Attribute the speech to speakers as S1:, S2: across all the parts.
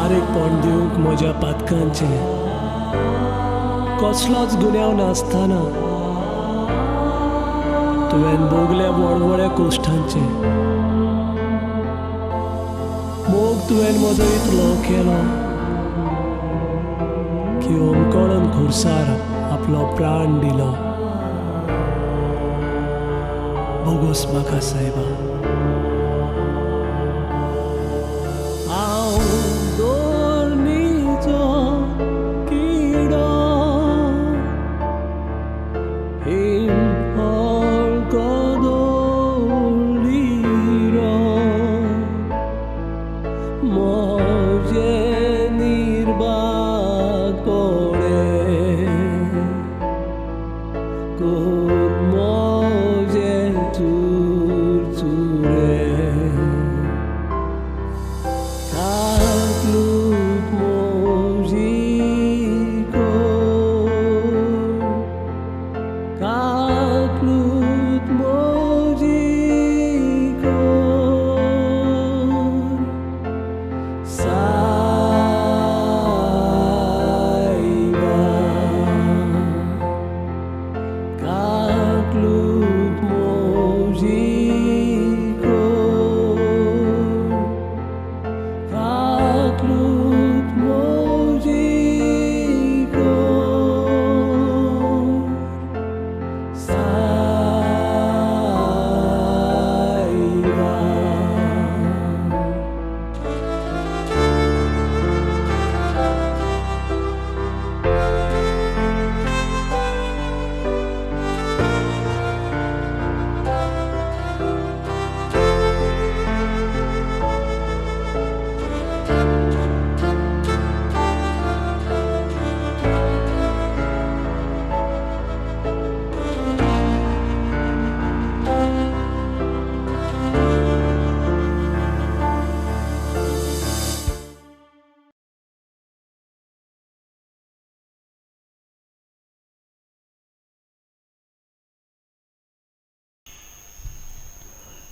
S1: फारीकपण दिवंक म्हज्या पातकांचें. कसलोच गुन्यांव नासतना तुवें भोगले व्हडव्हडे कोश्टांचे. मोग तुवें म्हजो इतलो केलो की ओमकळून खुर्सार आपलो प्राण दिलो. भोगोस म्हाका सायबा. हांव दोर्नीचो किडो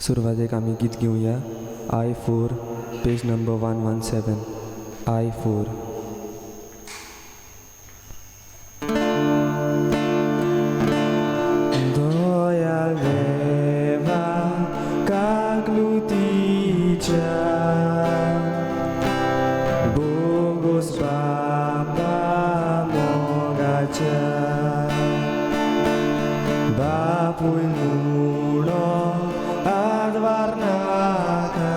S2: सुरवातेक आमी गीत घेवया. I 4 page number 117. I 4. दयाळ देवा काकलुतीच्या बोगोस बापा मोगाच्या बापूय मुणो आदवार नाका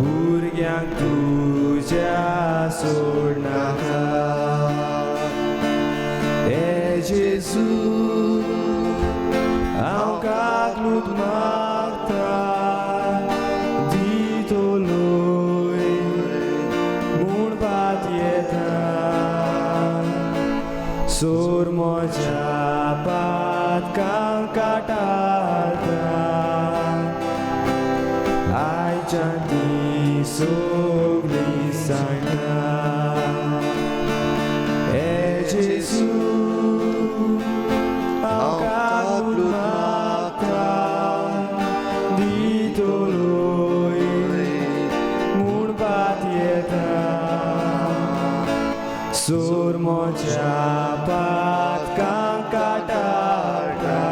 S2: भुरग्यांक तुज्या सोडनाका. ए जेजू हांव काकलूत मागता दितलोय म्हूण पातयेता सोर म्हज्या पातकांक काटाळटा आयच्यान ती सगळी सांगता. ए जेजू हांव काकलूत मागता दितलोय म्हूण पातयेता सोर म्हज्या पातकांक काटाळटा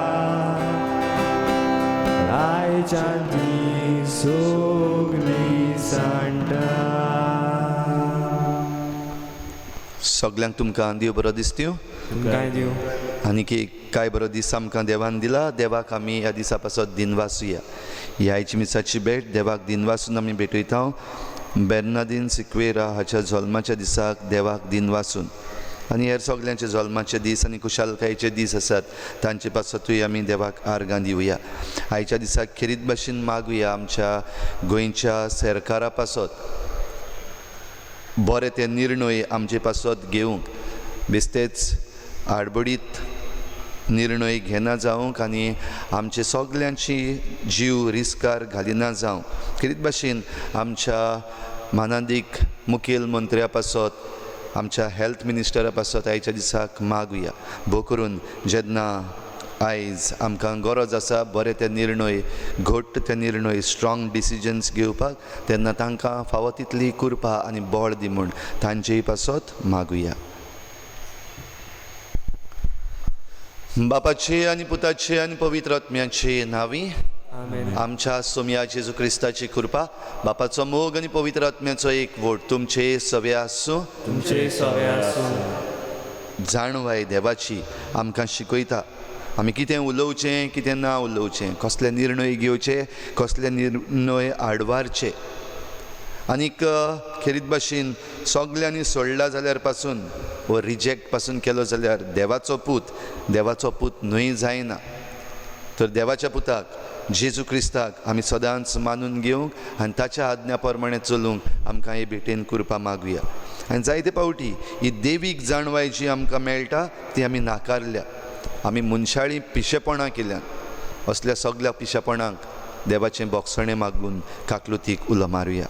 S2: आयच्यान ती सगळी सांडटा.
S3: सगल्यांक तुमकां देव बरो दीस दिवं.
S2: तुमकांय दिवं.
S3: आनीक एक काय बरो दीस आमकां देवान दिला. देवाक आमी ह्या दिसा पासत दिनवासुया. ह्या आयची मिसाची भेट देवाक दिनवासून आमी भेटयता. बेर्नादीन सिक्वेरा हाच्या जल्माच्या दिसाक देवाक दिनवासून आनी हेर सगल्यांचे जल्माचे दीस आनी खुशालकायेचे दीस आसात तांचे पासतूय आमी देवाक आर्गां दिवया. आयच्या दिसाक खेरीत भाशेन मागुया आमच्या गोंयच्या सरकारा पासत बरे ते निर्णय आमचे पासत घेवंक, बेस्तेच आडबडीत निर्णय घेना जावंक आनी आमचे सगल्यांची जीव रिस्कार घालिना जावंक. खेरीत भाशेन आमच्या मानादीक मुखेल मंत्र्या पासत आमच्या हेल्थ मिनिस्टरा पासत आयच्या दिसाक मागुया. भोव करून जेन्ना आयज आमकां गरज आसा बरे ते निर्णय, घट्ट ते निर्णय, स्ट्रॉंग डिसिजन्स घेवपाक, तेन्ना तांकां फावो तितली कृपा आनी बळ दी म्हूण तांचेय पासत मागुया. बापाचे आनी पुताचे आनी पवित्र आत्म्याचे नांवी आमच्या सोमया जेजू क्रिस्ताची कृपा, बापाचो मोग आनी पवित्र आत्म्याचो एक वोट तुमचे सवे आसूं.
S2: तुमचे सवे आसूं.
S3: जाणवाय देवाची आमकां शिकयता आमी कितें उलोवचें, कितें ना उलोवचें, कसले निर्णय घेवचे, कसले निर्णय आडवारचे. आनीक खेरीत भाशेन सगल्यांनी सोडला जाल्यार पासून वो रिजेक्ट पासून केलो जाल्यार देवाचो पूत देवाचो पूत न्हय जायना. तर देवाच्या पुताक जेजू क्रिस्ताक आमी सदांच मानून घेवंक आनी ताच्या आज्ञा प्रमाणे चलूंक आमकां हे भेटेन कृपा मागुया. आनी जायते फावटी ही देवीक जाणवाय जी आमकां मेळटा ती आमी नाकारल्या, आमी मनशाळी पिशेपणां केल्यान. असल्या सगल्या पिशेपणांक देवाचें बोगसणें मागून काकलुतीक उलो मारुया.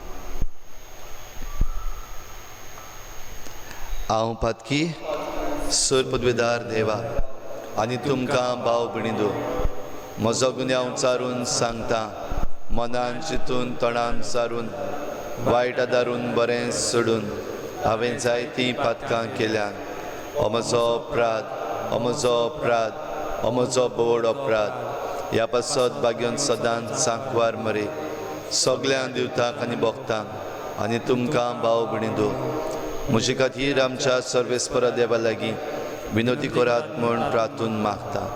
S3: हांव पातकी सर पदवेदार देवा आनी तुमकां भाव भयणींनो म्हजो गुन्यांव चारून सांगता, मनान चिंतून तोंडान सारून वायट आदारून बरें सोडून हांवें जायतीं पातकां केल्यान. हो म्हजो अपराध, हो म्हजो अपराध, हो म्हजो बोड अपराध. ह्या पासत भाग्योन सदांच सांकवार मरे सगळ्यां दिवताक आनी भोगतांक आनी तुमकां भाव भयणींनो म्हजे खातीर आमच्या सर्वेस्परा देवा लागीं विनोती करात म्हूण प्रार्थून मागता.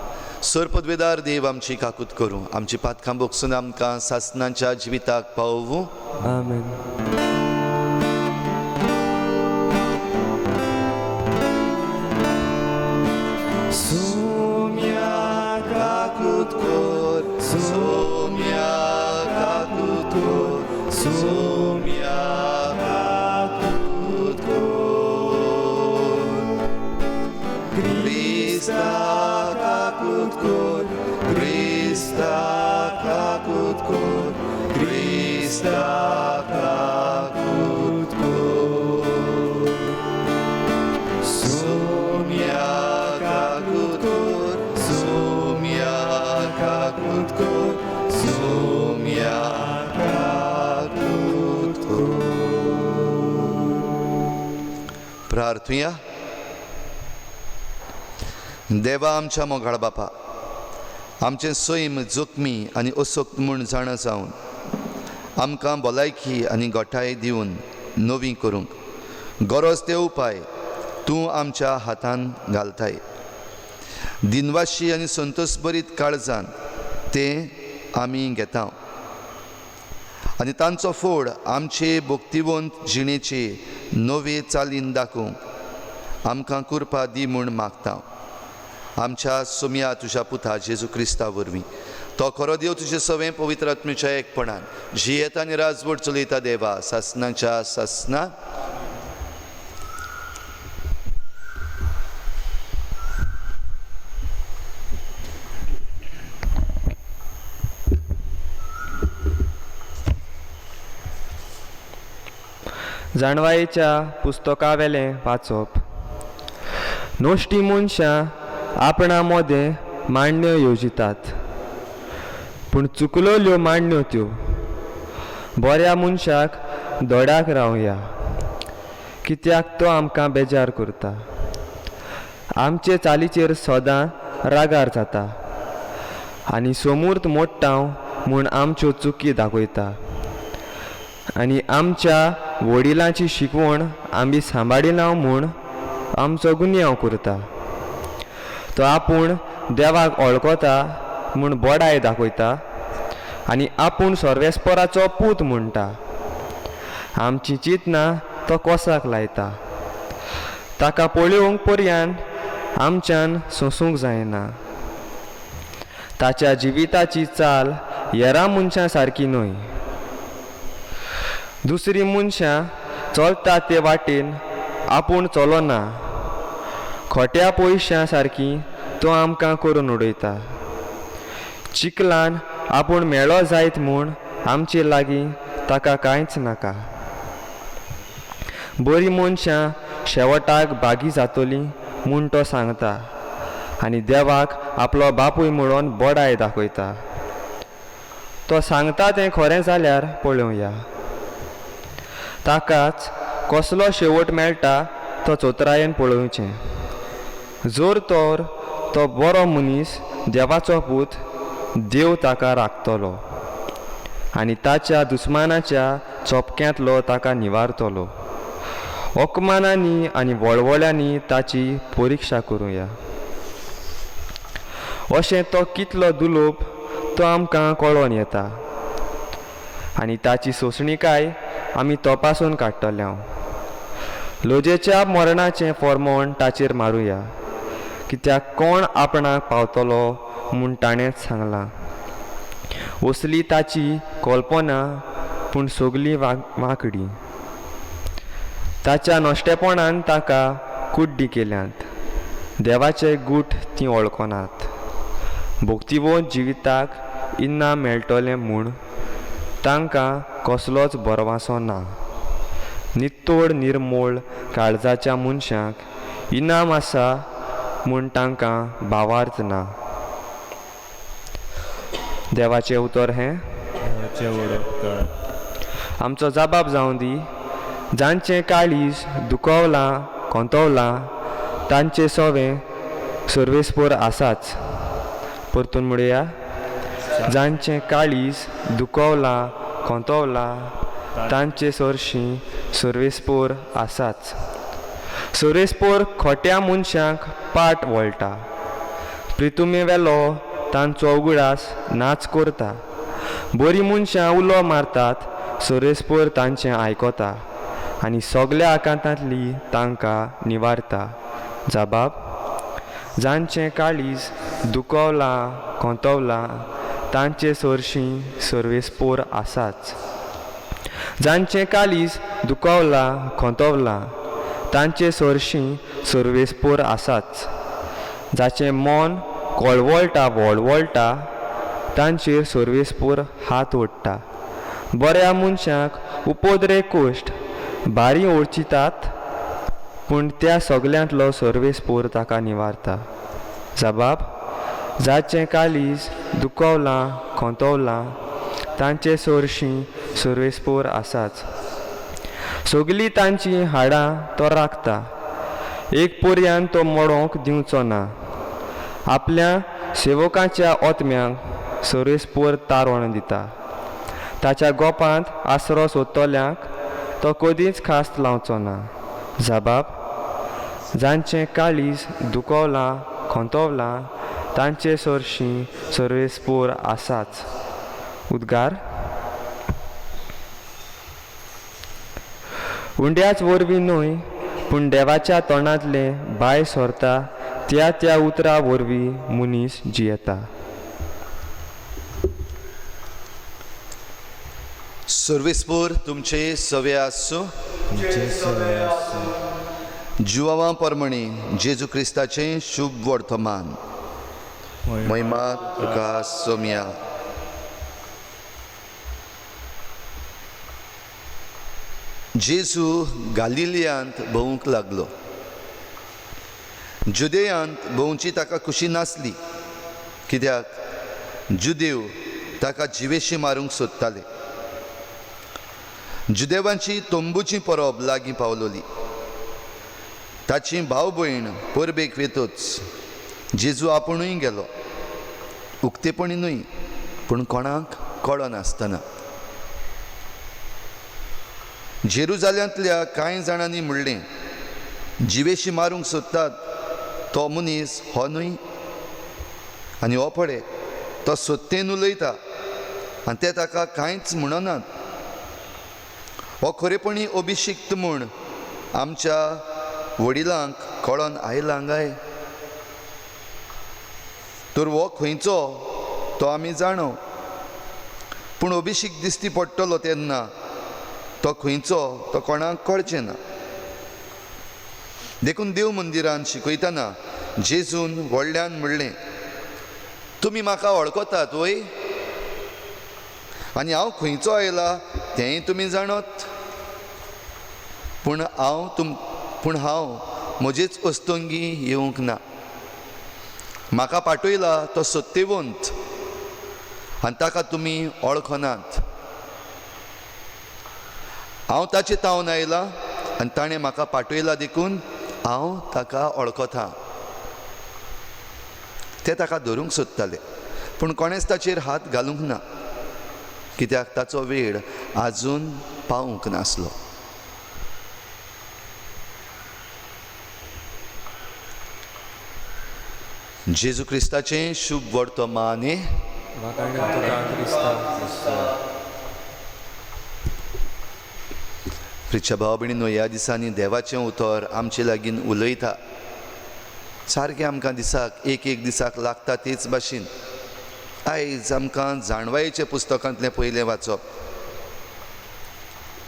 S3: सर पदवेदार देव आमची काकूत करूं, आमची पातकां बोगसून आमकां सासनाच्या जिविताक पावोवूं.
S2: आमेन.
S3: सोम्या काकूत कर, सोम्या काकूत कर, सोम्या काकूत कर. क्रिस्ता काकूत कर, क्रिस्ता काकूत कर, क्रिस्ता काकूत कर. सोम्या काकूत कर, सोम्या काकूत कर, सोम्या काकूत कर. प्रार्थुया. देवा आमच्या मोगाळ बापा, आमचें सैम जोखमी आनी असक्त म्हूण जाणा जावन आमकां भलायकी आनी गोठाय दिवन नवी करूंक गरज ते उपाय तूं आमच्या हातान घालताय. दिनवाशी आनी संतोशभरीत काळजान ते आमी घेता आनी तांचो फोड आमचे भक्तिवंत जिणेचे नवे चालीन दाखोवंक आमकां कृपा दी म्हूण मागता. आमच्या सोमया तुज्या पुता जेजू क्रिस्ता वरवीं तो खरो देव तुजे सवें पवित्र आत्म्याच्या एकपणान जियेता आनी राजवट चलयता देवा सासनाच्या सासना.
S2: जाणवायेच्या पुस्तकावेलें वाचप. नोश्टी मनशां आपणा मोदें मांडण्यो येवजितात, पूण चुकलोल्यो मांडण्यो त्यो. बऱ्या मनशाक दोडाक रावया, कित्याक तो आमकां बेजार करता. आमचे चालीचेर सदां रागार जाता आनी सोमूर्त मोडटाव म्हूण आमच्यो चुकी दाखयता. आनी आमच्या वडिलांची शिकवण आमी सांबाळिना म्हूण आमचो गुन्यांव करता. तो आपूण देवाक वळखता म्हूण बडाय दाखयता आनी आपूण सर्वेस्पराचो पूत म्हणटा. आमची चिंतनां तो कोसाक लायता. ताका पळोवंक पर्यान आमच्यान सोंसूंक जायना. ताच्या जिविताची चाल हेरां मनशां सारकी न्हय. दुसरी मनशां चलता ते वाटेन आपूण चलोना. खोट्या पयशां सारकी तो आमकां करून उडयता. चिखलान आपूण मेळो जायत म्हूण आमचे लागीं ताका कांयच नाका. बरीं मनशां शेवटाक बागी जातलीं म्हूण तो सांगता आनी देवाक आपलो बापूय म्हणून बडाय दाखयता. तो सांगता तें खरें जाल्यार पळोवया. ताकाच कसलो शेवट मेळटा तो चोतरायेन पळोवचें. जर तर तो बरो मनीस देवाचो पूत, देव ताका राखतलो आनी ताच्या दुस्मानाच्या चोपक्यांतलो ताका निवारतलो. अपमानांनी आनी वळवळ्यांनी ताची परिक्षा करुया. अशें तो कितलो दुलोप तो आमकां कळोन येता आनी ताची सोंसणीकाय आमी तपासून काडटले. लजेच्या मरणाचें फॉर्मोण ताचेर मारुया, कित्याक कोण आपणाक पावतलो म्हूण ताणेंच सांगलां. असली ताची कल्पना पूण सगली वांकडी. ताच्या नश्टेपणान ताका कुड्डी केल्यांत, देवाचे गूट ती वळखनात. भक्तिवंत जिविताक इनाम मेळटलें म्हूण तांकां कसलोच भरवासो ना. नितोड निर्मोळ काळजाच्या मनशांक इनाम आसा म्हूण तांकां भावार्थ ना. देवाचें उतर हें आमचो जबाब जावं दी. जांचें काळीज दुखवलां कोंतवलां तांचें सवें सर्वेस्पोर आसाच. परतून म्हणया, जांचें काळीज दुखवलां कोंतवलां तांचे सरशीं सर्वेस्पोर आसाच. सर्वेस्पोर खोट्या मनशांक पाट वळटा, प्रितुमे वेलो तांचो उगडास नाच करता. बरीं मनशां उलो मारतात, सर्वेस्पोर तांचें आयकता आनी सगल्या आकांतांतली तांकां निवारता. जबाब, जांचें काळीज दुखवलां कोंतवलां तांचे सरशीं सर्वेस्पोर आसाच. जांचें काळीज दुखवलां खोंतवलां तांचे सरशीं सर्वेस्पोर आसाच. जाचें मन कळवळटा वळवळटा तांचेर सर्वेस्पोर हात ओडटा. बऱ्या मनशांक उपद्रे कोश्ट बारी ओळचितात, पूण त्या सगल्यांतलो सर्वेस्पोर ताका निवारता. जबाब, जाचें काळीज दुखवलां खोंतवलां तांचे सरशीं सर्वेस्पोर आसाच. सगलीं तांचीं हाडां तो राखता, एक पर्यान तो मोडोंक दिवचो ना. आपल्या सेवकाच्या ओतम्यांक सर्वेस्पोर तारोण दिता. ताच्या गोपांत आसरो सोदतल्यांक तो कदींच खास्त लावचो ना. जबाब, जांचें काळीज दुखवलां खोंतवलां तांचे सरशीं सर्वेस्पोर आसाच. उद्गार, उंड्याच वरवीं न्हय पूण देवाच्या तोंडांतलें भायर सरता त्या त्या उतरां वरवीं मनीस जियेता.
S3: सर्वेस्पोर तुमचे सवे आसूं. जुवां परमणी जेजू क्रिस्ताचें शुभ वर्तमान. महिमा तुका सोम्या. जेजू गालिलियांत भोंवूंक लागलो. जुदेयांत भोंवची ताका खुशी नासली, कित्याक जुदेव ताका जिवेशी मारूंक सोदताले. जुदेवांची तंबूची परब लागीं पावलोली. ताची भाव भयण परबेक वेतच जेजू आपुणूय गेलो, उक्तेपणी न्हय पूण कोणाक कळनासतना. जेरुजाल्यांतल्या कांय जाणांनी म्हणलें, जिवेशी मारूंक सोदतात तो मनीस हो न्हय, आनी हो पळय तो सत्तेन उलयता आनी ते ताका कांयच म्हणनात. हो खरेपणी अभिशिक्त म्हूण आमच्या वडिलांक कळोन आयलां काय? तर हो खंयचो तो आमी जाणो, पूण अभिषेक दिश्टी पडटलो तेन्ना तो खंयचो तो कोणाक कळचें ना. देखून देव मंदिरान शिकयतना जेजून व्हडल्यान म्हणलें, तुमी म्हाका वळखतात वय, आनी हांव खंयचो आयला तेंय तुमी जाणत, पूण हांव म्हजेच अस्तंगी येवंक ना, म्हाका पाठयला तो सत्यवंत आनी ताका तुमी वळखनात. हांव ताचे तावन आयला आनी ताणें म्हाका पाठयला देखून हांव ताका वळखता. ते ताका धरूंक सोदताले पूण कोणेंच ताचेर हात घालूंक ना, कित्याक ताचो वेळ आजून पावूंक नासलो. जेजू क्रिस्ताचें शुभ वर्तमाने. प्रिच्या भाव भयणीनो, ह्या दिसांनी देवाचें उतर आमचे लागीं उलयता. सारकें आमकां दिसाक एक एक दिसाक लागता तेच भाशेन आयज आमकां जाणवायेच्या पुस्तकांतलें पयलें वाचप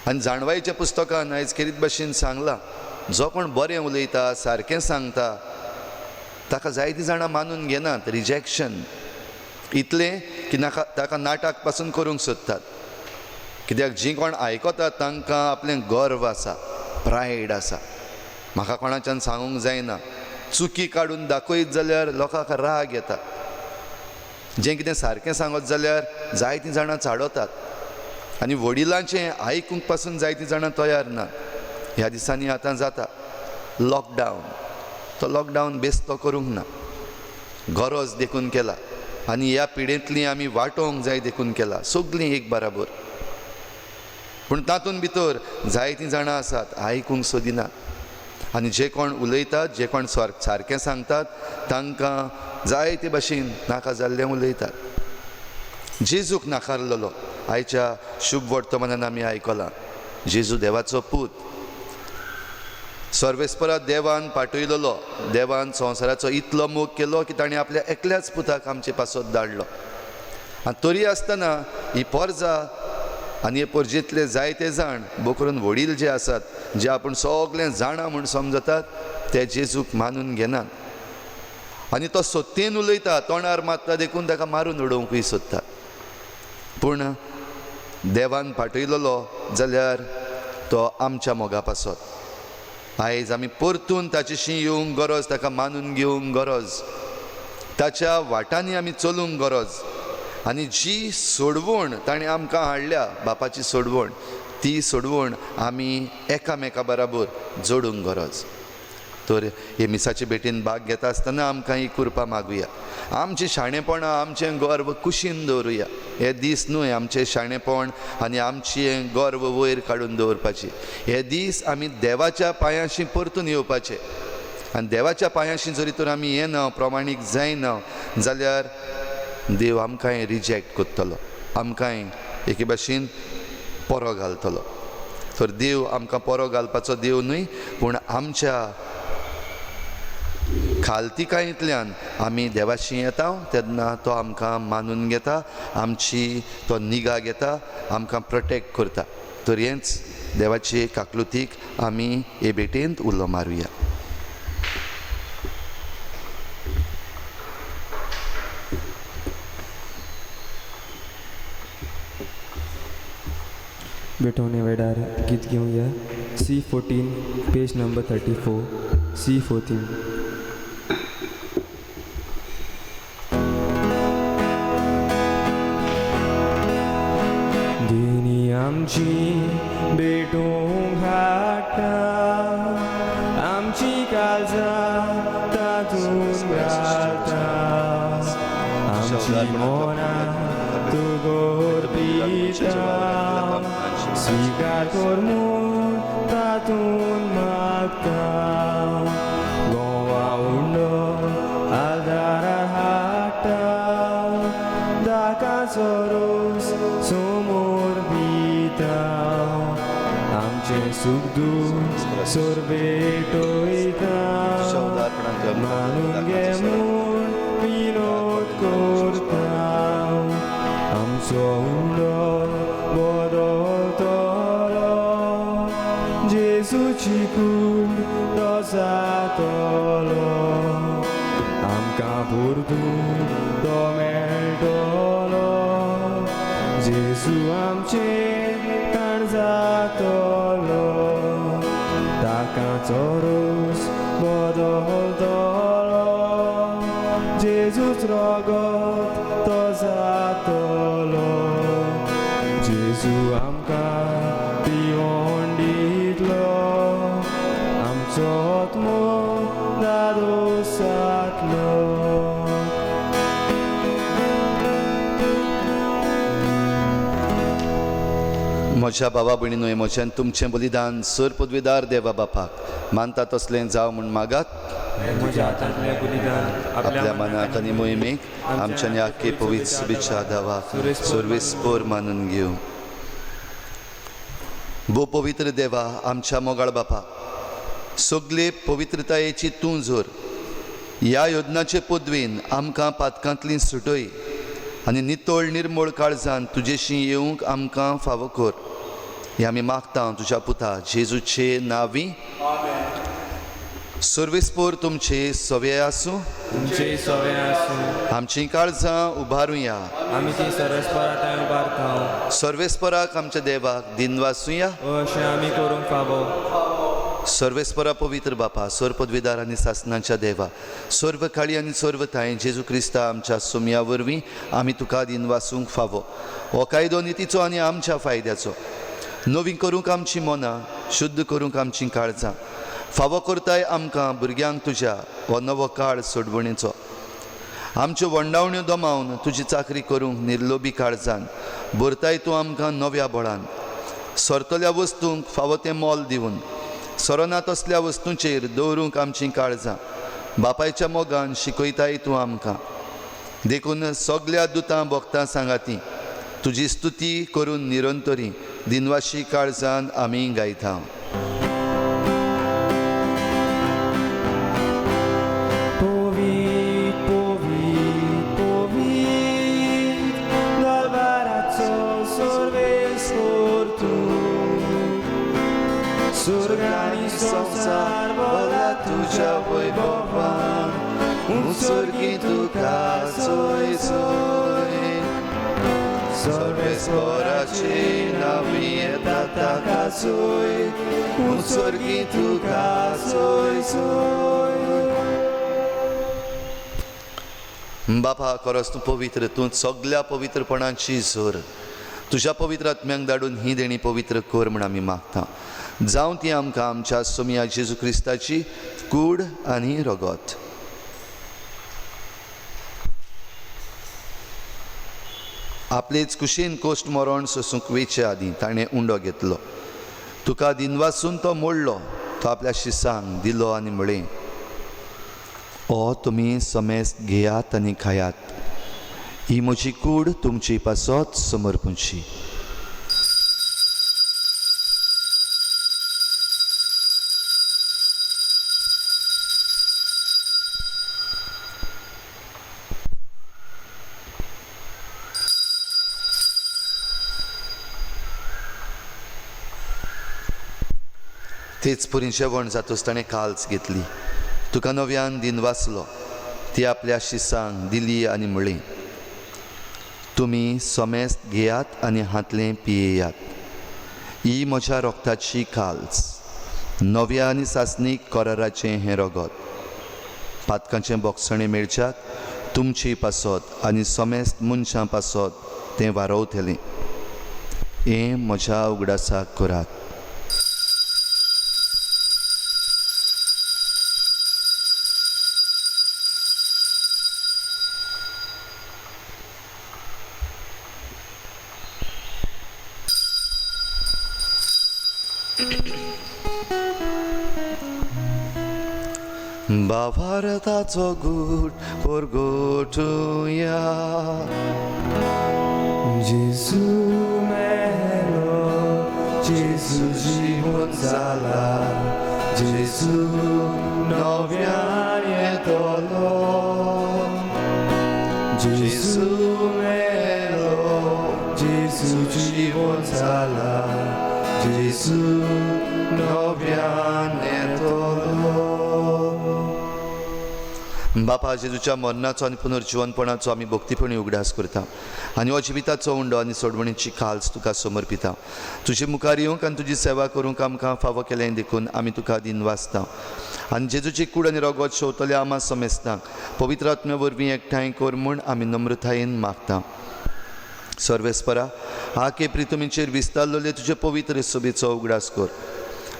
S3: आनी जाणवायेच्या पुस्तकान आयज खेरीत भाशेन सांगलां, जो कोण बरें उलयता सारकें सांगता ताका जायतीं जाणां मानून घेनात, रिजॅक्शन इतलें की नाका ताका नाटक पासून करूंक सोदतात. कित्याक जीं कोण आयकतात तांकां आपलें गर्व आसा, प्रायड आसा, म्हाका कोणाच्यान सांगूंक जायना. चुकी काडून दाखयत जाल्यार लोकांक राग येता, जें कितें सारकें सांगत जाल्यार जायतीं जाणां चाडवतात आनी वडिलांचें आयकूंक पासून जायतीं जाणां तयार नात. ह्या दिसांनी आतां जाता लॉकडावन, तो लॉकडावन बेस्तो करूंक ना, गरज देखून केला आनी ह्या पिडेंतली आमी वांटोवंक जाय देखून केला, सगळीं एक बराबर. पूण तातूंत भितर जायतीं जाणां आसात आयकूंक सोदिनात आनी जे कोण उलयतात, जे कोण सारकें सांगतात तांकां जायते भाशेन नाका जाल्लें उलयतात. जेजूक नाकारलेलो आयच्या शुभ वर्तमानान आमी आयकलां. जेजू देवाचो पूत, सर्वेस्परा देवान पाठयलेलो, देवान संवसाराचो इतलो मोग केलो की ताणें आपल्या एकल्याच पुताक आमचे पासत धाडलो. आनी तरी आसतना ही पोरजा आनी हे पोरजेंतले जायते जाण बोकरून वडील जे आसात, जे आपूण सगळें जाणा म्हूण समजतात, ते जेजूक मानून घेनात आनी तो सत्येन उलयता, तोंडार मारता देखून ताका मारून उडोवंकूय सोदता. पूण देवान पाठयलेलो जाल्यार तो आमच्या मोगा पासत. आयज आमी परतून ताचेशी येवंक गरज, ताका मानून घेवंक गरज, ताच्या वाटांनी आमी चलूंक गरज आनी जी सोडवण ताणें आमकां हाडल्या, बापाची सोडवण, ती सोडवण आमी एकामेका बराबर जोडूंक गरज. तर हे मिसाचे भेटीन भाग घेता आसतना आमकां ही कृपा मागुया. आमचें शाणेपणां, आमचें गर्व कुशीन दवरुया. हे दीस न्हय आमचें शाणेपण आनी आमचें गर्व वयर काडून दवरपाचें. हे दीस आमी देवाच्या पांयांशी परतून येवपाचे आनी देवाच्या पांयांशी जरी तर आमी येना, प्रमाणीक जायना जाल्यार देव आमकांय रिजेक्ट करतलो, आमकांय एके भाशेन परो घालतलो. तर देव आमकां परो घालपाचो देव न्हय, पूण आमच्या खालतिकायेंतल्यान आमी देवाशी येता तेन्ना तो आमकां मानून घेता, आमची तो निगा घेता, आमकां प्रोटेक्ट करता. तर हेंच देवाचे काकलुतीक आमी हे भेटेंत उलो मारुया.
S2: भेटवणे वेळार गीत घेवया. C14 page number 34, C14. दिनी आमची भेटूंक हाडटा, आमची काळजां तातूंत घालता, आमची मनां तूं गोरपिता, स्वीकार कर म्हूण तातूंत मागता. गोवा उंडो आदारार हाडटा, दाकाचो रोस समोर दिता, आमचें सूख दूख सोर भेटयता, मानून घे म्हूण विनोद करता. आमचो उंडो बदलतलो, जेजूची कूड तो जातलो, आमकां परतून तो मेळटलो, जेजू आमचें ताण जातलो, ताका चोरोस बदलतलो, जेजू
S4: जेजूच रगत तो जातलो. जेजू आमकां पिवोन दितलो, आमचो आत्मो दादोस जातलो.
S3: म्हज्या बाबा भयणीनो, म्हज्यान तुमचें बलिदान सर पदवीदार देवा बापाक मानता तसलें जावं म्हूण मागात.
S2: म्हज्या हातांतलें बलिदान
S3: आपल्या मनाक आनी मोहिमेक आमच्यानी आख्खे पवित्र शुभेच्छा दावाक सर्वेस्पोर मानून घेवं. भो पवित्र देवा, आमच्या मोगाळ बापा, सगळे पवित्रतायेची तूं जोर ह्या योजनाचे पदवीन आमकां पातकांतली सुटय आनी नितळ निर्मळ काळजान तुजेशी येवंक आमकां फावो कर. हें आमी मागता तुज्या पुता जेजूचे नांवी. सर्वेस्पोर तुमचे सवे आसूं,
S2: तुमचे सवे आसूं.
S3: आमचीं काळजां उबारुया,
S2: आमी ती सरस्परा थंय उबारता.
S3: सर्वेस्पराक आमच्या देवाक दिनवासुया,
S2: अशें आमी करूंक फावो.
S3: सर्वेस्परा पवित्र बापा, सर्व पदवीदार आनी सासनाच्या देवा, सर्व काळी आनी सर्व थांय जेजू क्रिस्ता आमच्या सोमया वरवीं आमी तुका दिनवासूंक फावो. हो कायदो नितीचो आनी आमच्या फायद्याचो, नवी करूंक आमची मनां, शुद्ध करूंक आमचीं काळजां, फावो करताय आमकां भुरग्यांक तुज्या हो नवो काळ सोडवणेचो. आमच्यो वंडावण्यो दमावन तुजी चाकरी करूंक निर्लोबी काळजान भरताय तूं आमकां नव्या बळान. सरतल्या वस्तूंक फावो तें मोल दिवन सरना तसल्या वस्तूंचेर दवरूंक आमचीं काळजां बापायच्या मोगान शिकयताय तूं आमकां. देखून सगल्या दुतां भोगतां सांगाती तुजी स्तुती करून निरंतरी दिनवाशी काळजान आमी गायता.
S4: Surgani संसार बोला तुझ्या वैभवान, उत्सर्गी तुका सोय सोय.
S3: सर्वेस्पराचे नांवी येता ताका सोय, उत्सर्गी तुका सोय सोय. बापा, खरोच तूं पवित्र, तूं सगल्या पवित्रपणाची जोर. तुज्या पवित्र आत्म्यांक धाडून ही देणी पवित्र कर म्हूण आमी मागता. जावं ती आमकां आमच्या सोमया जेजू क्रिस्ताची कूड आनी रगत. आपलेच कुशीन कोश्ट मरण सोसूंक वेचे आदीं ताणें उंडो घेतलो, तुका दिनवासून तो मोडलो, तो आपल्या शिसांक दिलो आनी म्हळें, ओ तुमी समेस्त घेयात आनी खायात, ही म्हजी कूड तुमची पासत समर्पूंची. तेच पुरी जेवण जातूच ताणें काल्स घेतली, तुका नव्यान दिनवासलो, ती आपल्या शिसांक दिली आनी म्हळी, तुमी समेस्त घेयात आनी हातलें पियेयात, ही म्हज्या रोगताची काल्स, नव्या आनी सासणीक कराराचें हें रगत, पातकांचें बोगसणें मेळच्याक तुमचे पासत आनी समेस्त मनशां पासत तें वारवतलें. हें म्हज्या उगडासाक करात. भावार्थाचो गूट परगटुया.
S4: जेजू मेलो, जेजू जिवन जाला, जेजू नव्यान येतलो. जेजू मेलो, जेजू जिवन जाला, जेजू नव्यान येतलो.
S3: बापा, जेजूच्या मरणाचो आनी पुनर्जिवनपणाचो आमी भक्तीपणी उगडास करता आनी हो जिविताचो उंडो आनी सोडवणीची खाल्स तुका समर्पिता. तुजे मुखार येवंक आनी तुजी सेवा करूंक आमकां फावो केलें देखून आमी तुका दिनवासता. आनी जेजूची कूड आनी रगत शेवतल्या आमा समेस्तांक पवित्र आत्म्या वरवीं एकठांय कर म्हूण आमी नम्रतायेन मागता. सर्वेस्परा, आके प्रितमीचेर विस्तारलेले तुजे पवित्र सभेचो उगडास कर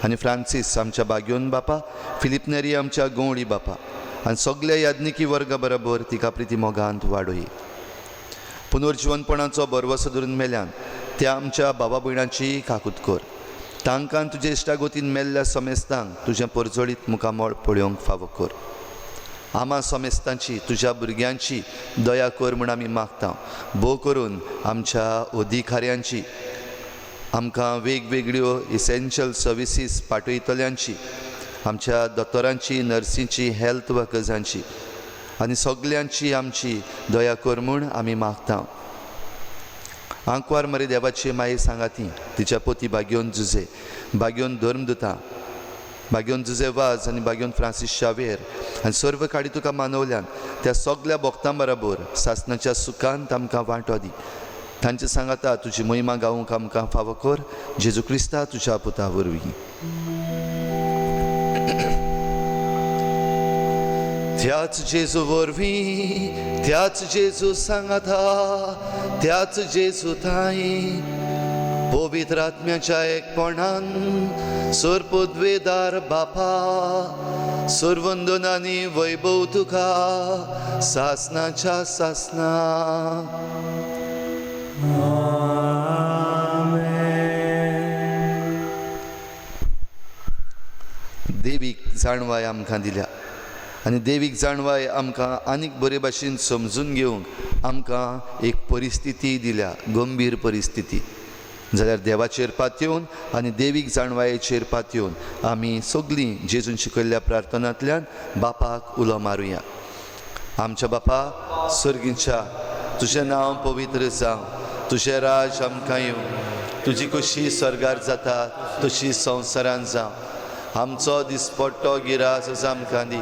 S3: आनी फ्रांसीस आमच्या बाग्योन बापा, फिलीप नेरी आमच्या गवळी बापा आनी सगल्या याज्ञिकी वर्गा बरोबर तिका प्रिती मोगांत वाडोय. पुनर्जिवनपणाचो भरवसो धरून मेल्यान त्या आमच्या बाबा भयणाची काकूत कर. तांकां तुजे इश्टागोतीन मेल्ल्या समेस्तांक तुजें परजळीत मुखामळ पळोवंक फावो कर. आमा समेस्तांची तुज्या भुरग्यांची दया कर म्हूण आमी मागता. भोव करून आमच्या अधिकाऱ्यांची, आमकां वेगवेगळ्यो इसेन्शियल सर्विसीस पाठयतल्यांची, आमच्या दोतोरांची, नर्सींची, हेल्थ वर्कर्सांची आनी सगल्यांची आमची दया कर म्हूण आमी मागता. आंकवार मरे देवाची माई सांगाती, तिच्या पोती बाग्योन जुजे, बाग्योन धर्मदुता, बाग्योन जुजे वाज आनी बाग्योन फ्रांसीस शावेर आनी सर्व काडी तुका मानवल्यान त्या सगल्या भक्तां बराबर सासणाच्या सुखांत आमकां वांटो दी. तांचे सांगाता तुजी महिमा गावूंक आमकां फावो कर. जेजू क्रिस्ता तुज्या पुता वरवीं. त्याच जेजू वरवीं, त्याच जेजू सांगाता, त्याच जेजू थांय पवित्र आत्म्याच्या एकपणान सर्पद्वेदार बापा, सर्वंदन आनी वैभव तुका सासनाच्या सासना. देवीक जाणवाय आमकां दिल्या आनी देवीक जाणवाय आमकां आनीक बरे भाशेन समजून घेवंक आमकां एक परिस्थिती दिल्या, गंभीर परिस्थिती. जाल्यार देवाचेर पातयेवन आनी देवीक जाणवायेचेर पातयेवन आमी सगळीं जेजून शिकयल्ल्या प्रार्थनांतल्यान बापाक उलो मारुया. आमच्या बापा सर्गीच्या, तुजें नांव पवित्र जावं, तुजें राज आमकां येवं, तुजी कशी स्वर्गार जाता तशी संवसारान जावं. आमचो दिसपट्टो गिरास आमकां दी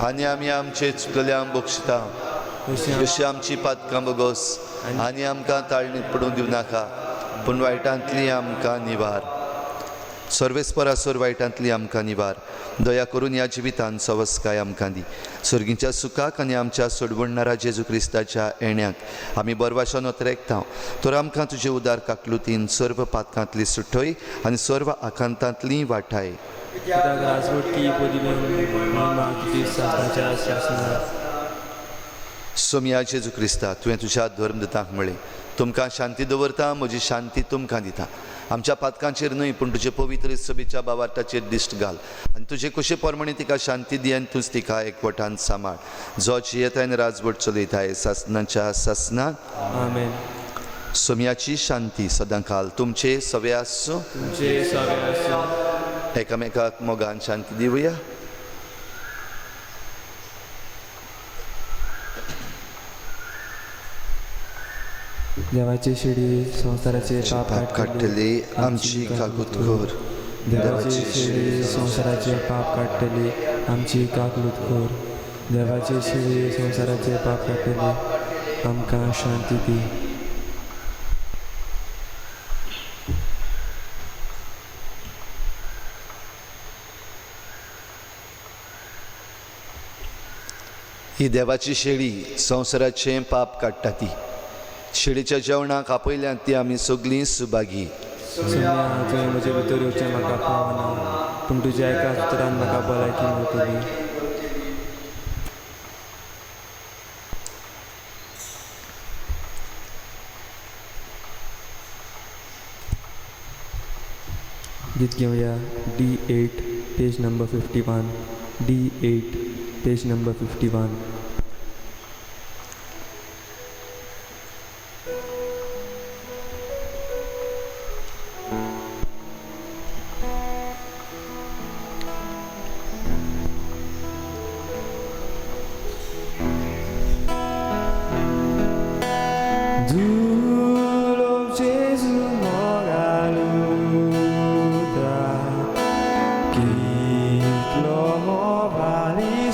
S3: आनी आमी आमचे चुकल्यांक बक्षिता जशी आमची पातकां बगोस आनी आमकां ताळणीत पडूंक दिवं नाका, पूण वायटांतली आमकां निवार. सर्वेस्परासर वायटांतली आमकां निवार. दया करून ह्या जिवितान सवस्काय आमकां दी. सर्गीच्या सुखाक आनी आमच्या सोडवणणारा जेजू क्रिस्ताच्या येण्याक आमी बरवाशान अत्रेकता. तर आमकां तुजे उदार काकलुतीन सर्व पातकांतली सुटय आनी सर्व आकांतांतली वाठाय. सोमया जेजू क्रिस्ता, तुवें तुज्या धर्मदूतांक म्हळें, तुमकां शांती दवरता, म्हजी शांती तुमकां दिता. आमच्या पातकांचेर न्हय पूण तुजे पवित्र सभेच्या बावार्थाचेर दिश्ट घाल आनी तुजे कुशे प्रमाणे तिका शांती दी आनी तूंच तिका एकवटान सांबाळ, जो जियेता आनी राजवट चलयताय सासनाच्या सासनाक.
S2: आमेन.
S3: सोमयाची शांती सदांकाल तुमचे सवे आसूं.
S2: तुमचे सवे आसूं.
S3: एकामेकाक मोगान शांती दिवया.
S2: देवाची शिडी संवसाराचे पाप
S3: काडटली आमची काकूत कर.
S2: देवाची शिडी संवसाराचे पाप काडटली आमची काकलूत कर. देवाची शिडी संवसाराचे पाप काडटली आमकां शांती दी.
S3: ही देवाची शेळी संवसाराचें पाप काडटा. ती शेळीच्या जेवणाक आपयल्यान ती आमी सगळीं सुभागी.
S2: तुवें म्हजे भितर येवचें म्हाका पावना, पूण तुज्या एका उतरान म्हाका भलायकी मेळटली. गीत घेवया D8 page number 51. D8 page number 51.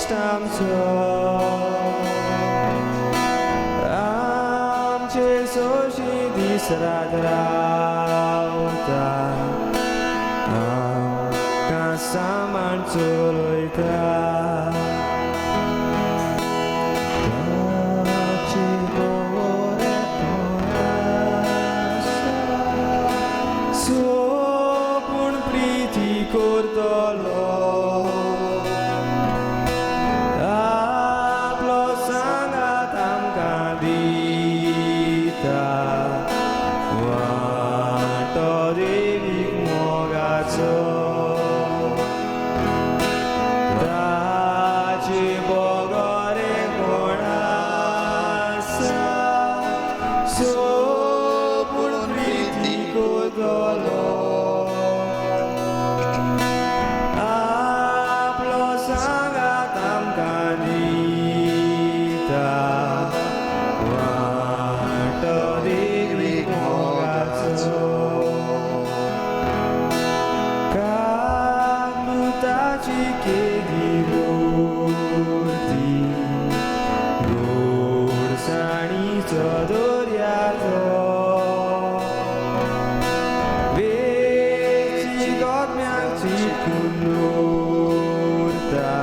S4: Tam so.
S2: दीस रात रावता आमकां सामान चलयता ताचे बरेपण आसा सोपूण प्रिती करतलो आपलो सांगात आमकां दिता वांटो देवीक मोगाचो ताचे बगरे कोण आसा सोपूण प्रिती करतलो आपलो सांगात आमकां दिता वांटो देवीक मोगाचो कामताची केदी मूर्ती गोडसाणीचो दर्याचो वेची गोदम्याक चिकून उरता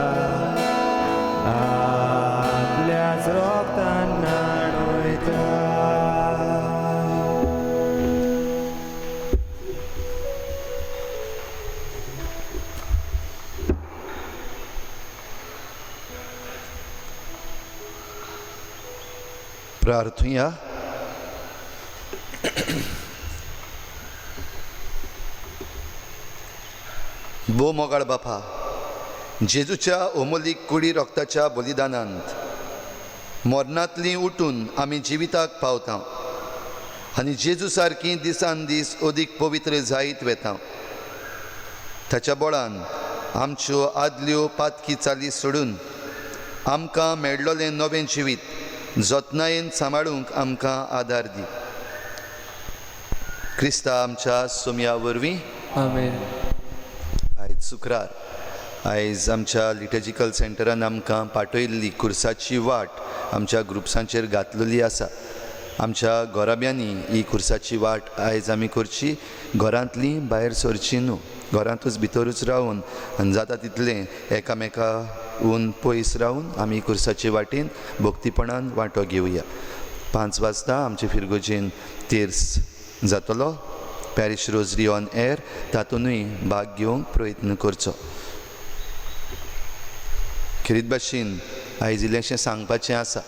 S2: आपल्याच रोगतान न्हाणयता.
S3: प्रार्थुया. भो मोगाळ बापा, जेजूच्या ओमोलीक कुडी रोगताच्या बलिदानांत मरणांतली उठून आमी जिविताक पावता आनी जेजू सारकी दिसान दीस अदीक पवित्र जायत वेता. ताच्या बळान आमच्यो आदल्यो पातकी चाली सोडून आमकां मेळ्ळोलें नवें जिवीत जतनायेन सांबाळूंक आमकां आदार दी. क्रिस्ता आमच्या सोमया वरवीं.
S2: आमेन.
S3: आयज शुक्रार. आयज आमच्या लिटर्जिकल सेंटरान आमकां पाठयल्ली कुर्साची वाट आमच्या ग्रुप्सांचेर घातलेली आसा. आमच्या घराब्यांनी ही कुर्साची वाट आयज आमी करची, घरांतली भायर सरची न्हू, घरांतूच भितरूच रावन आनी जाता तितलें एकामेका ऊन पयस रावन आमी कुर्साचे वाटेन भक्तीपणान वांटो घेवया. 5 वाजता आमचे फिरगोजेन तेर्स जातलो. पॅरिश रोजरी ऑन एअर तातूंतय भाग घेवंक प्रयत्न करचो. खेरीत भाशेन आयज इल्लेंशें सांगपाचें आसा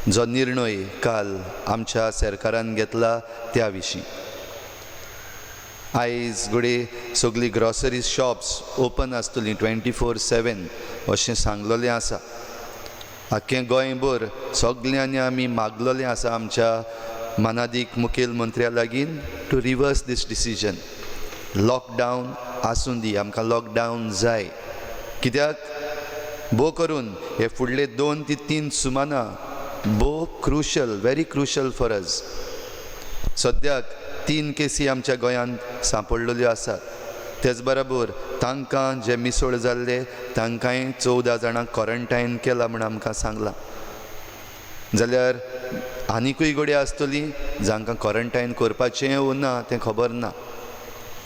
S3: जो निर्णय काल आमच्या सरकारान घेतला त्या विशीं. आयज घडये सगळीं ग्रॉसरी शॉप्स ओपन आसतलीं 24/7 अशें सांगलेलें आसा. आख्खें गोंयभर सगल्यांनी आमी मागलेलें आसा आमच्या मानादीक मुखेल मंत्र्या लागीं to reverse this decision. Lockdown आसूं दी, आमकां लॉकडावन जाय. कित्याक भोव करून हे फुडले 2 ते 3 सुमानां भोव crucial, very crucial for us. सद्याक 3 केसी आमच्या गोंयांत सांपडलेल्यो आसात. तेच बरोबर तांकां जे मिसळ जाल्ले तांकांय 14 जाणांक क्वॉरंटायन केला म्हूण आमकां सांगलां. जाल्यार आनिकूय घडये आसतली जांकां क्वॉरंटायन करपाचें ओ ना तें खबर ना.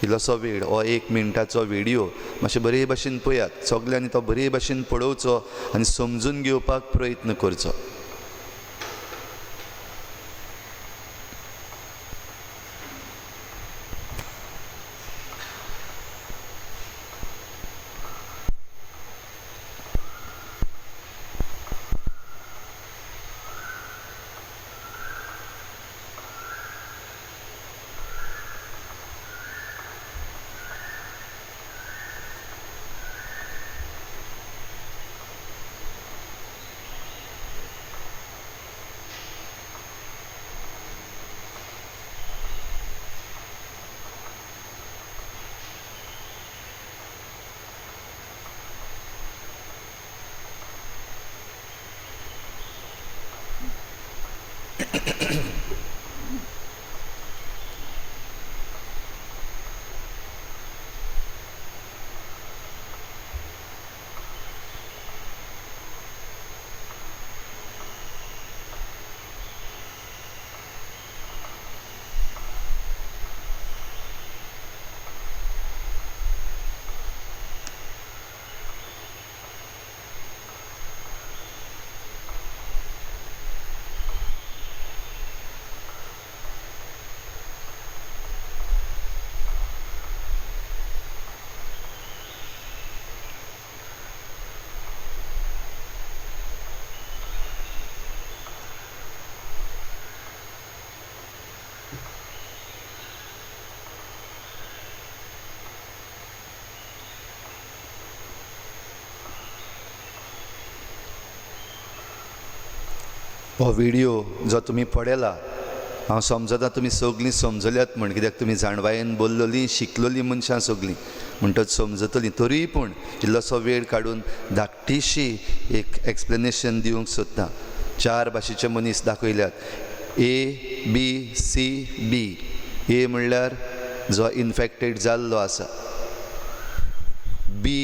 S3: इल्लोसो वेळ हो 1 मिनटाचो व्हिडियो मातशें बरे भाशेन पळयात सगल्यांनी, तो बरे भाशेन पळोवचो आनी समजून घेवपाक प्रयत्न करचो. हो व्हिडियो जो तुमी पळयला, हांव समजता तुमी सगळीं समजल्यात म्हण, कित्याक तुमी जाणवायेन बोल्लोलीं शिकलोलीं मनशां सगळीं म्हणटच समजतलीं. तरीय पूण इल्लोसो वेळ काडून धाकटीशी एक एक्सप्लेनेशन दिवंक सोदता. 4 भाशेचे मनीस दाखयल्यात, A B C D. A म्हणल्यार जो इनफेक्टेड जाल्लो आसा, बी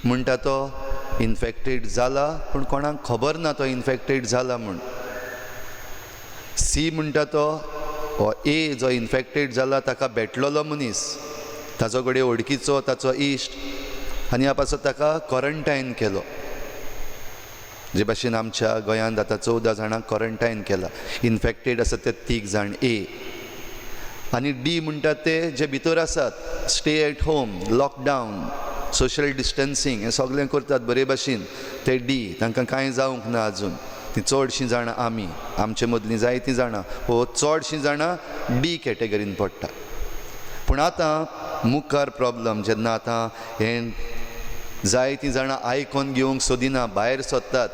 S3: म्हणटा तो इनफेक्टेड जाला पूण कोणाक खबर ना तो इनफेक्टेड जाला म्हूण, सी म्हणटा तो हो ए जो इनफेक्टेड जाला ताका भेटलेलो मनीस, ताचो कडेन वळखीचो ताचो इश्ट, आनी ह्या पासत ताका क्वॉरंटायन केलो. जे भाशेन आमच्या गोंयांत आतां 14 जाणांक क्वॉरंटायन केला, इनफेक्टेड आसा ते 3 जाण ए, आनी डी म्हणटात ते जे भितर आसात, stay at home, lockdown, social distancing हें सगळें करतात बरे भाशेन, ते डी, तांकां कांय जावंक ना आजून. ती चडशीं जाणां आमी आमचे मदलीं जायतीं जाणां हो चडशीं जाणां डी कॅटेगरीन पडटा. पूण आतां मुखार प्रॉब्लम जेन्ना आतां हें जायतीं जाणां आयकोन घेवंक सोदिना, भायर सोदतात,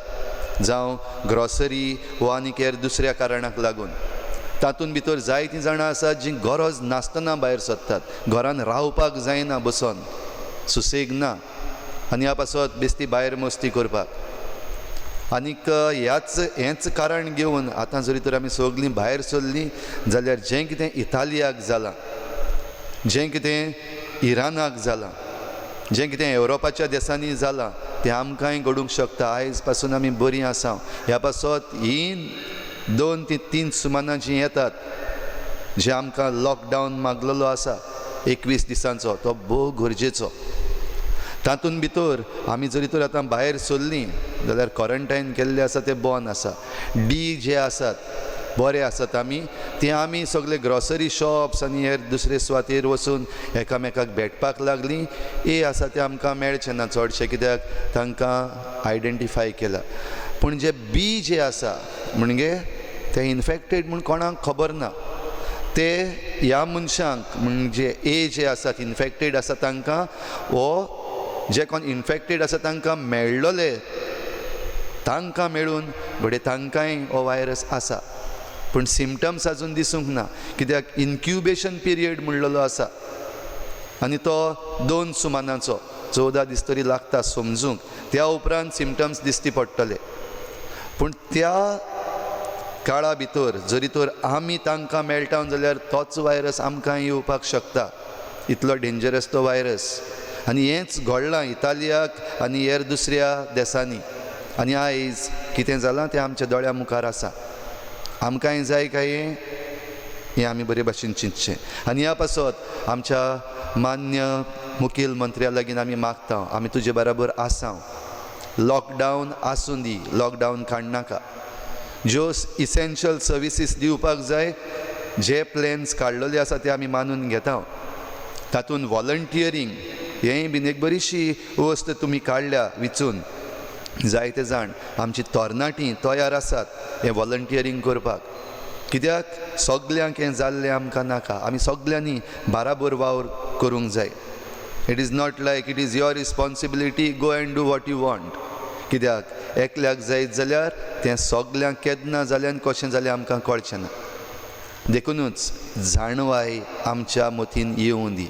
S3: जावं ग्रॉसरी वा आनी हेर दुसऱ्या कारणाक लागून, तातूंत भितर जायतीं जाणां आसात जीं गरज नासतना भायर सोदतात, घरान रावपाक जायना, बसोन सुसेग ना, आनी ह्या पासत बेस्ती भायर मस्ती करपाक. आनीक ह्याच हेंच कारण घेवन आतां जरी तर आमी सगळीं भायर सरलीं जाल्यार जें कितें इतालियाक जालां, जें कितें इराणाक जालां, जें कितें येवरोपाच्या देसांनी जालां तें आमकांय घडूंक शकता. आयज पासून आमी बरीं आसा, ह्या पासत हीं 2 ते 3 सुमानां जीं येतात, जे आमकां लॉकडावन मागलेलो आसा 21 दिसांचो, तो भोव गरजेचो. तातूंत भितर आमी जरी तर आतां भायर सरलीं जाल्यार क्वॉरंटायन केल्लें आसा तें बंद आसा. डी जे आसात बरे आसात आमी, ते आमी सगळे ग्रॉसरी शॉप्स आनी हेर दुसरे सुवातेर वचून एकामेकाक भेटपाक लागलीं. ए आसा ते आमकां मेळचें ना चडशें, कित्याक तांकां आयडेंटिफाय केला. पूण जे बी जे आसा म्हणजे ते इनफेक्टेड म्हूण कोणाक खबर ना, ते ह्या मनशांक म्हणजे ए जे आसात इनफेक्टेड आसा तांकां हो जे कोण इनफेक्टेड आसा तांकां मेळ्ळोले, तांकां मेळून घडये तांकांय हो वायरस आसा, पूण सिमटम्स आजून दिसूंक ना, कित्याक इनक्युबेशन पिरियड म्हणलेलो आसा आनी तो 2 सुमानाचो, 14 दीस तरी लागता समजूंक, त्या उपरांत सिमटम्स दिसती पडटले. पूण त्या काळा भितर जरी तर आमी तांकां मेळटा जाल्यार तोच वायरस आमकां येवपाक शकता, इतलो डेंजरस तो वायरस. आनी हेंच घडलां इतालियाक आनी हेर दुसऱ्या देसांनी, आनी आयज कितें जालां तें आमच्या दोळ्या मुखार आसा. आमकांय जाय काय हें, हें आमी बरे भाशेन चिंतचें. आनी ह्या पासत आमच्या मान्य मुखेल मंत्र्या लागीं आमी मागता, आमी तुजे बराबर आसा, लॉकडावन आसूं दी, लॉकडावन काडनाका, ज्यो इसेन्शियल सर्विसीस दिवपाक जाय, जे प्लॅन्स काडलेले आसा ते आमी मानून घेता. तातूंत वॉलंटियरींग हेंय बीन एक बरीशी वस्त तुमी काडल्या विचून, जायते जाण आमची तरणाटीं तयार आसात हें वॉलंटियरींग करपाक, कित्याक सगल्यांक हें जाल्लें आमकां नाका, आमी सगल्यांनी बाराबर वावर करूंक जाय. It is not like it is your responsibility, go and do what you want. कित्याक एकल्याक जायत जाल्यार तें सगल्यांक केन्ना जालें आनी कशें जालें आमकां कळचें ना. देखुनूच जाणवाय आमच्या मतीन येवूं दी,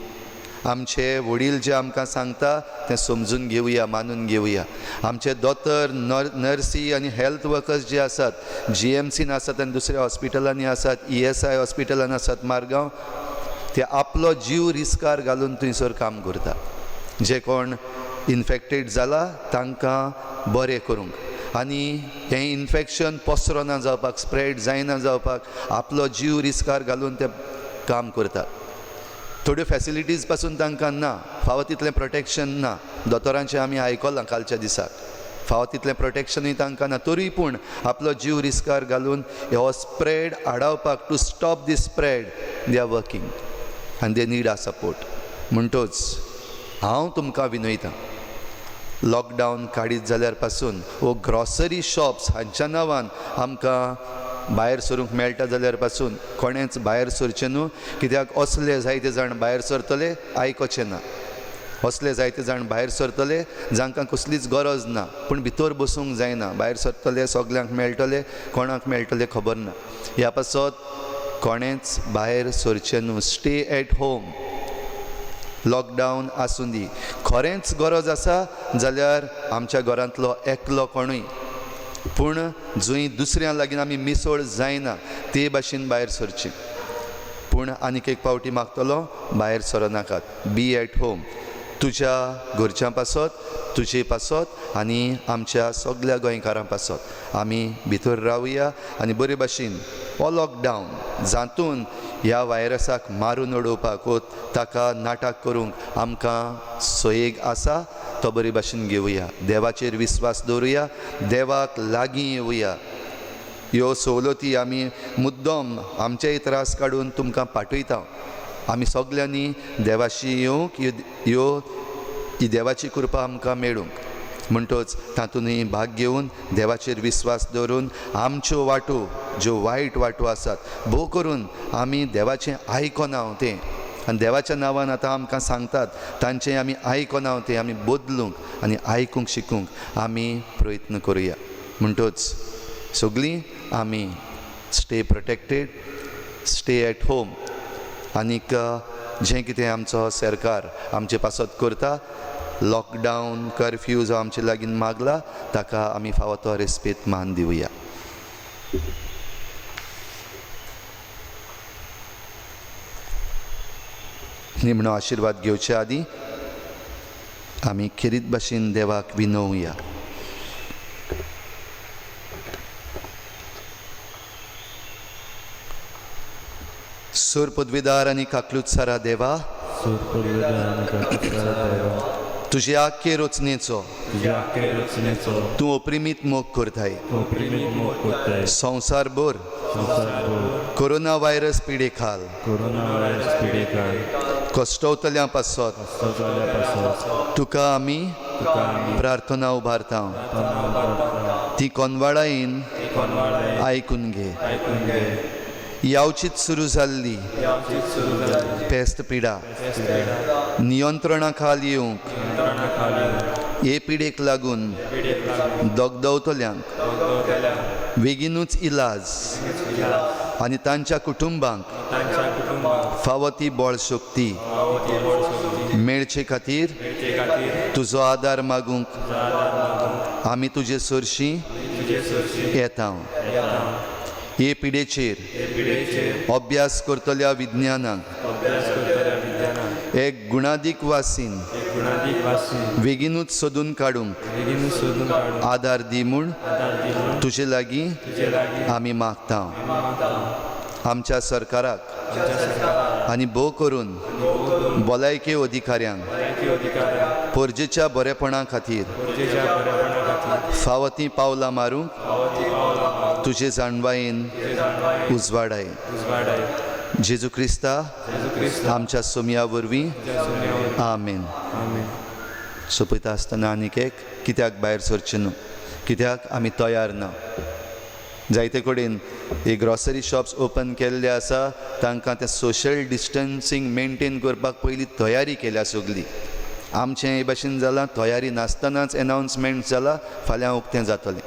S3: आमचे वडील जे आमकां सांगता तें समजून घेवया, मानून घेवया. आमचे दोतोर, नर्सी आनी हेल्थ वर्कर्स जे आसात, GMCन आसात आनी दुसऱ्या हॉस्पिटलांनी आसात, ESI हॉस्पिटलान आसात मारगांव, ते आपलो जीव रिस्कार घालून थंयसर काम करता. जे कोण इनफेक्टेड जाला तांकां बरें करूंक आनी हें इन्फेक्शन पसरना जावपाक, स्प्रेड जायना जावपाक आपलो जीव रिस्कार घालून ते काम करतात. थोड्यो फॅसिलिटीज पासून तांकां ना, फावो तितलें प्रोटेक्शन ना. दोतोरांचें आमी आयकलां कालच्या दिसाक, फावो तितलें प्रोटेक्शनूय तांकां ना, तरी पूण आपलो जीव रिस्कार घालून हो स्प्रेड आडावपाक, to stop the spread they are working आनी they need a support. म्हणटोच हांव तुमकां विनयतां, लॉकडावन काडीत जाल्यार पासून वो ग्रॉसरी शॉप्स हांच्या नांवान आमकां भायर सरूंक मेळटा जाल्यार पासून कोणेंच भायर सरचें न्हू, कित्याक असले जायते जाण भायर सरतले आयकोचें ना. असले जायते जाण भायर सरतले जांकां कसलीच गरज ना, पूण भितर बसूंक जायना, भायर सरतले, सगल्यांक मेळटले, कोणाक मेळटले खबर ना. ह्या पासत कोणेंच भायर सरचें न्हू. स्टे एट होम, लॉकडावन आसूं दी. खरेंच गरज आसा जाल्यार आमच्या घरांतलो एकलो कोणूय, पूण जंय दुसऱ्यां लागीं आमी मिसळ जायना ते भाशेन भायर सरची. पूण आनीक एक पावटी मागतलो, भायर सरनाकात, बी एट होम. तुज्या घरच्यां पासत, तुजे पासत आनी आमच्या सगल्या गोंयकारां पासत आमी भितर रावया आनी बरे भाशेन हो लॉकडावन जातून ह्या व्हायरसाक मारून उडोवपाक वो ताका नाटक करूंक आमकां सोयेग आसा तो बरे भाशेन घेवया. देवाचेर विस्वास दवरुया, देवाक लागीं येवया. ह्यो सवलती आमी मुद्दम आमचेय त्रास काडून तुमकां पाठयता. आमी सगल्यांनी देवाशी येवंक ह्यो ही देवाची कृपा आमकां मेळूंक. म्हणटच तातूंतय भाग घेवन देवाचेर विस्वास दवरून आमच्यो वाटो ज्यो वायट वाटो आसात भोव करून आमी देवाचें आयकना तें, आनी देवाच्या नांवान आतां आमकां सांगतात तांचें आमी आयकना तें आमी बदलूंक आनी आयकूंक शिकूंक आमी प्रयत्न करुया. म्हणटच सगळीं आमी stay protected, stay at home. आनीक जें कितें आमचो सरकार आमचे पासत करता, लॉकडावन कर्फ्यू जो आमचे लागीं मागला ताका आमी फावो तो रेस्पेद मान दिवया. निमणो आशिर्वाद घेवचे आदीं आमी खेरीत भाशेन देवाक विनोवया. सूर पदवीदार आनी काकलूत सारा देवा, तुजे आख्खे रचनेचो तूं अपरिमीत मोग करताय. संवसारभर कोरोना व्हायरस पिडे खाल कश्टवतल्या पासत तुका आमी प्रार्थना उबारता, ती कोनवाळायेन आयकून घे. यावचीच सुरू जाल्ली पेस्त पिडा नियंत्रणा खाल येवंक हे पिडेक लागून दगदवतल्यांक बेगीनूच इलाज आनी तांच्या कुटुंबांक फावो ती बळशक्ती मेळचे खातीर तुजो आदार मागूंक आमी तुजे सरशीं येता. हे पिडेचेर अभ्यास करतल्या विज्ञानाक एक गुणादीक वासीन बेगीनूच सोदून काडूंक आदार दी म्हूण तुजे लागीं आमी मागता. आमच्या सरकाराक आनी भोव करून भलायकी अधिकाऱ्यांक परजेच्या बरेपणा खातीर फावो तीं पावलां मारूंक तुजे जाणवायेन उजवाडाय. जेजू क्रिस्ता आमच्या सोमया वरवीं आमेन. सोंपयता आसतना आनीक एक, कित्याक भायर सरचें न्हू, कित्याक आमी तयार ना. जायते कडेन हे ग्रॉसरी शॉप्स ओपन केल्ले आसा, तांकां तें सोशल डिस्टन्सींग मेनटेन करपाक पयलीं तयारी केल्या सगली. आमचें हे भाशेन जालां, तयारी नासतनाच एनावन्समेंट जाला फाल्यां उक्तें जातलें.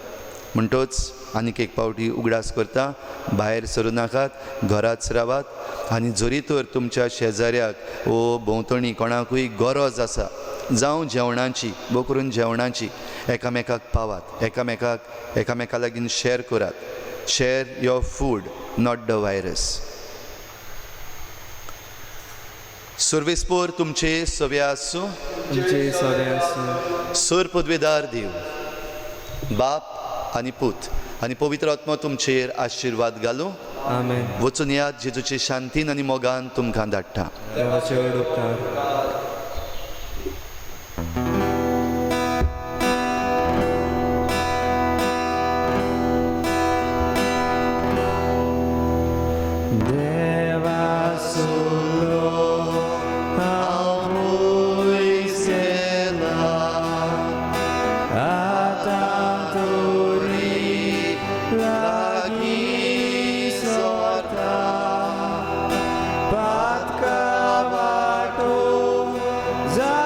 S3: म्हणटच आनीक एक पावटी उगडास करता, भायर सरूं नाकात, घराच रावात. आनी जरी तर तुमच्या शेजाऱ्याक वो भोंवतणी कोणाकूय गरज आसा, जावं जेवणाची, भोव करून जेवणाची, एकामेकाक पावात, एकामेका लागीं शेअर करात. Share your food, not the virus. सर्वेस्पोर तुमचे सवे आसूं,
S2: तुमचे सवे आसूं.
S3: सर पदवेदार देव बाप आनी पूत आनी पवित्र आत्मा तुमचेर आशिर्वाद घालूं.
S2: आमेन.
S3: वचून याद जेजूचे शांतीन आनी मोगान तुमकां धाडटा.
S2: देवाचे व्हड उपकार.
S4: Patka vato za